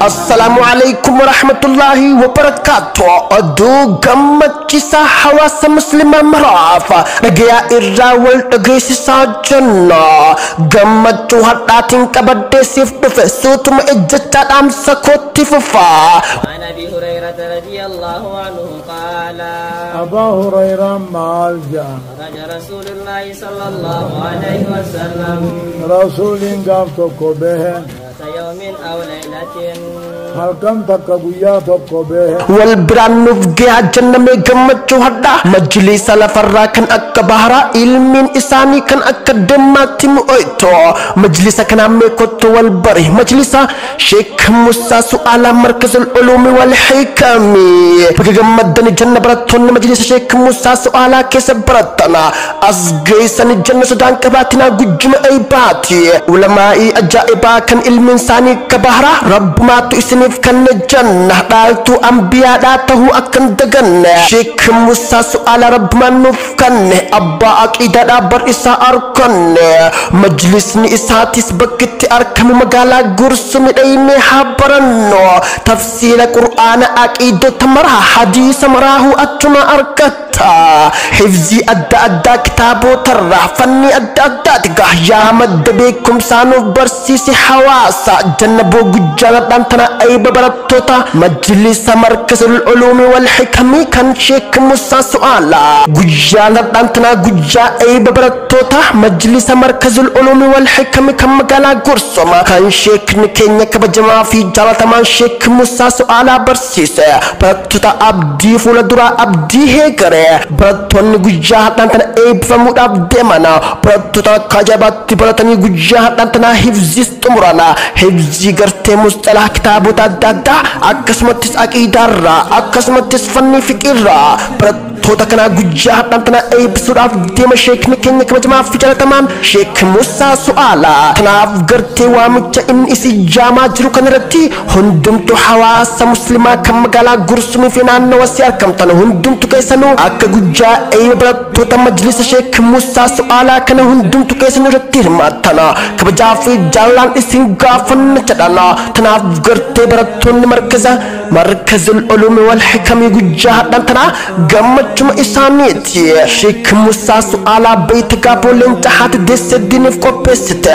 Assalaamu alaikum warahmatullaahi wabarakaatu. Oduu gammachiisaa hawaasa muslimaa maraaf dhagayaa irraa wal dhageessisaa jenna. Gammachuu hadhaatiin qabadhee siif dhufe suutuma ejjechaa dhaamsa kootti fufa. عن ابي هريره رضي الله عنه قال أبا هريرة maal ja'a خرج رسول الله صلى الله عليه وسلم Rasuuliin gaaf tokko bahe ذات يوم او ليله halkan takka guyyaa tokko bahe Wal biraan nuuf gahaa jennamee gammachuu hadhaa majlisa lafarraa kan akka baharaa ilmiin isaanii kan akka dammaatti mi'ooyto majlisa kanaan mee kottu wal bari majlisa Sheek Musaa Su'aalaa Markazul Uluumi wal Hikami bakka gammaddani janna barattoonni majlisa Sheek Musaa Su'aalaa keessa baratana as geessani janna sodaan qabaatinaa gujjuma aybaati ulamaa'ii ajaa'ibaa kan ilmiin isaanii akka baharaa rabbumaatu isiniif kanne janna dhaaltuu ambiyaadhaa tahuu akkan daganne Sheek Musaa Su'aalaa rabbumaan nuuf kanne abbaa aqiidaadhaa bar isaa arkanne majlisni isaatis bakkitti argamu magaalaa Gursumi dhaynee haa baranno tafsiira qur'aana aqiidota maraa hadiisa maraahuu achuma argatta hifzii adda addaa kitaabotarraa fanni adda addaati yaa madda beekumsaa nuuf barsiise hawaasa janna boo gujjaadhaan tana ayba barattoota majlisa Markazul Uluumi wal Hikami kan Sheek Musaa Su'aalaa guyyaadhaan tana guyyaa ayba barattoota majlisa Markazul Uluumi wal Hikami kan magaalaa Gursuma kan sheekni keenya kabajamaa fi jaalatamaan Sheek Musaa Su'aalaa barsiise barattoota abdii fuula duraa abdii heegare barattoonni guyyaa hadhaan tana eebbifamuudhaaf deeman barattoota akka ajaa'ibaatti baratanii guyyaa hadhaan tanaa hifziis xumurana hifzii gartee musxalaa kitaabota adda addaa akkasumattis aqiidaarraa akkasumattis fannii fiqiirraa barattoota kanaa guyyaa hadhaan tana eebbisuudhaaf deema sheekni keenya kabajamaa fi jaalatamaan Sheek Musaa Su'aalaa. Kanaaf gartee waamicha inni isin jaamaa jiru kanarratti hundumtu hawaasa muslimaa kan magaalaa Gursumii fi naannawa si argamtan hundumtu keessanuu akka guyyaa eebba barattoota majlisa Sheek Musaa Su'aalaa kana hundumtu keessanuu irratti hirmaattana kabajaa fi jaalalaan isin gaafanna jedhana. Kanaaf gartee barattoonni markaza Markazul Uluumi wal Hikamii guyyaa hadhaan tanaa gammachuma isaaniiti. Sheek Musaa Su'aalaa beeyta gaaboo leenca haati deesse diiniif qopheessite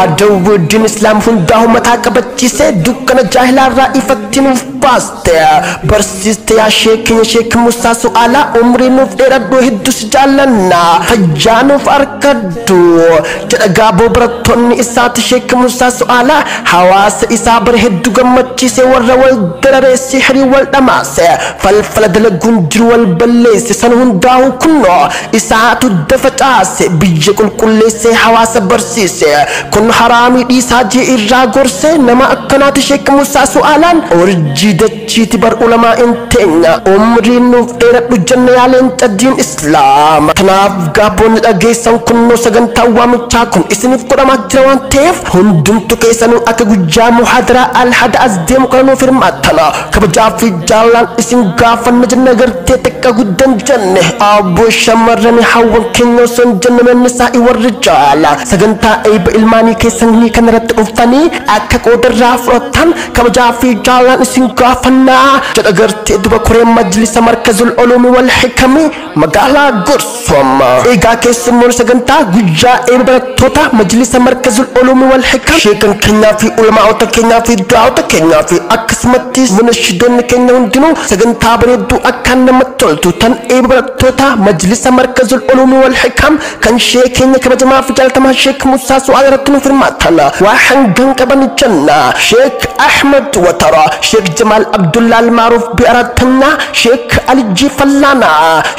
adawwi diin islaam hundaa mataa qabachiise dukkana jaahilaarraa ifatti nuuf baaste barsiiste yaa sheekinya Sheek Musaa Su'aalaa umrii nuuf dheeradhu hedduu si jaallanna fayyaa nuuf arkadhu jedha gaaboo barattoonni isaati. Sheek Musaa Su'aalaa hawaasa isaa bara hedduu gammachiise warra wal dararee sihirii wal dhamaase falfala dalaguun jiru wal balleesse san hundaa'u kunnoo isaatu dafa caase biyya qulqulleesse hawaasa barsiise kun haraamii dhiisaa jee irraa gorse nama akkanaati Sheek Musaa Su'aalaan urjii dachiiti bar ulamaa in teenya umrii nuuf dheeradhu janna yaa leenca diin islaama. Kanaaf gaabboonni dhageessan kunnoo sagantaa waamichaa kun isiniif godhamaa jira waan ta'eef hundumtu keessanuu akka guyyaa muhaadaraa alhada as deemu kana nuuf hirmaattana kabajaa fi jaalalaan isin gaafanna jenna gartee xiqqa guddan jenne abbo shamarran hawwan keenya osoo hin jenne manni warri jaala sagantaa eebba ilmaanii keessanii kanarratti dhuftanii akka qoodarraa fudhattan kabajaa fi jaalalaan isin gaafannaa jedha gartee duba koree majlisa Markazul Uluumi wal Hikami magaalaa Gursuma. Egaa keessummoon sagantaa guyyaa eebba barattoota majlisa Markazul Uluumi wal Hikam sheekan keenyaa fi ulamaa'ota keenyaa fi du'aa'ota keenyaa fi akkasumattis munashidoonni keenya hundinuu sagantaa bareedduu akkaan namatti toltu tan eebba barattoota majlisa Markazul Uluumi wal Hikam kan sheekeenya kabajamaa fi jaalatamaa Sheek Musaa Su'aal irratti nuuf hirmaatan waa hangan qaban jenna Sheek Ahmed Watara Sheek Jamaal Abdullaa Almaaruuf Bi'arattanna Sheek Alijii Fallaana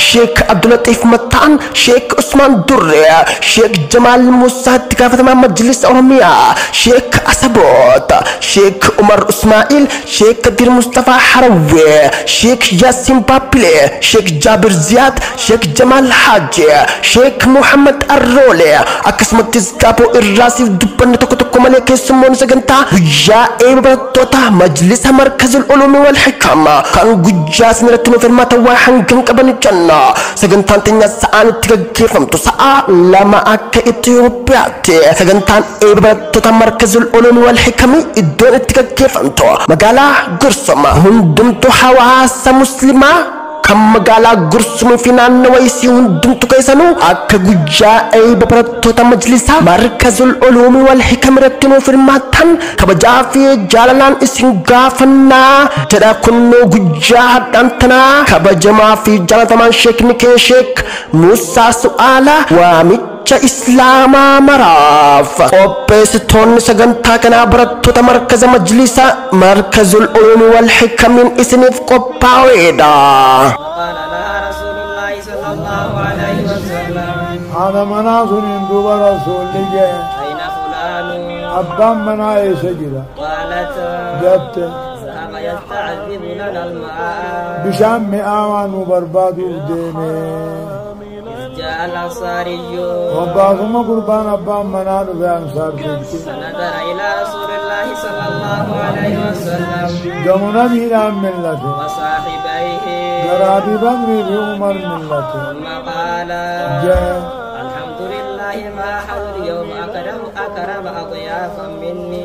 Sheek Abdulaxiif Mattaan Sheek Usmaan Durre Sheek Jamaal Musaa itti gaafatamaa majlisa Oromiyaa Sheek Asaboot Sheek Umar Usmaa'il Sheek Kadir Mustafaa Harawwee Sheek Yaasin Baabile Sheek Jaabir Ziyaad Sheek Jamaal Haaji Sheek Muhammad Arroole akkasumattis gaaboo irraasiif dubbanne tokko tokko malee keessummoonni sagantaa guyyaa eebba barattoota majlisa Markazul Markazul Ulumi wal Hikama kan guyyaa isin irratti nuuf hirmaatan waa hangam qaban jenna. Sagantaan teenya sa'aan itti gaggeeffamtu sa'a 2 akka Itoophiyaatti. Sagantaan eebba barattoota Markazul Ulumi wal Hikami iddoon itti gaggeeffamtu magaalaa Gursuma. Hundumtu hawaasa muslimaa kan magaalaa Gursumii fi naannawa isii hundumtu keessanuu akka guyyaa eebba barattoota majlisaa Markazul Ulumi wal Hikam irratti nuuf hirmaattan kabajaa fi jaalalaan isin gaafannaa jedha. Kunnoo guyyaa hadhaan tanaa kabajamaa fi jaalatamaan sheekni kee Sheek Muusaa Su'aalaa waamicha Islaamaa maraaf. Qopheessitoonni sagantaa kanaa barattoota markaza majlisaa Markazul Ulumi wal Hikamiin isiniif qophaa'eedha. وقال لها رسول الله صلى الله عليه وسلم Haadha manaa suniin duuba rasuulli jee أين فلان؟ Abbaan manaa eessa jira? قالت Jette ذهب يستعذب لنا الماء bishaan mi'aawaa nu barbaaduuf deeme. إذ جاء الأنصاري Hoggaasuma gurbaan abbaan manaa dhufe ansaartichi فنظر إلى رسول الله صلى الله عليه وسلم gamu nabiidhaan millate وصاحبيه gara Abii Bakrii fi Umar millate ثم قال jee الحمد لله ما أحد اليوم أكرم أضيافا مني.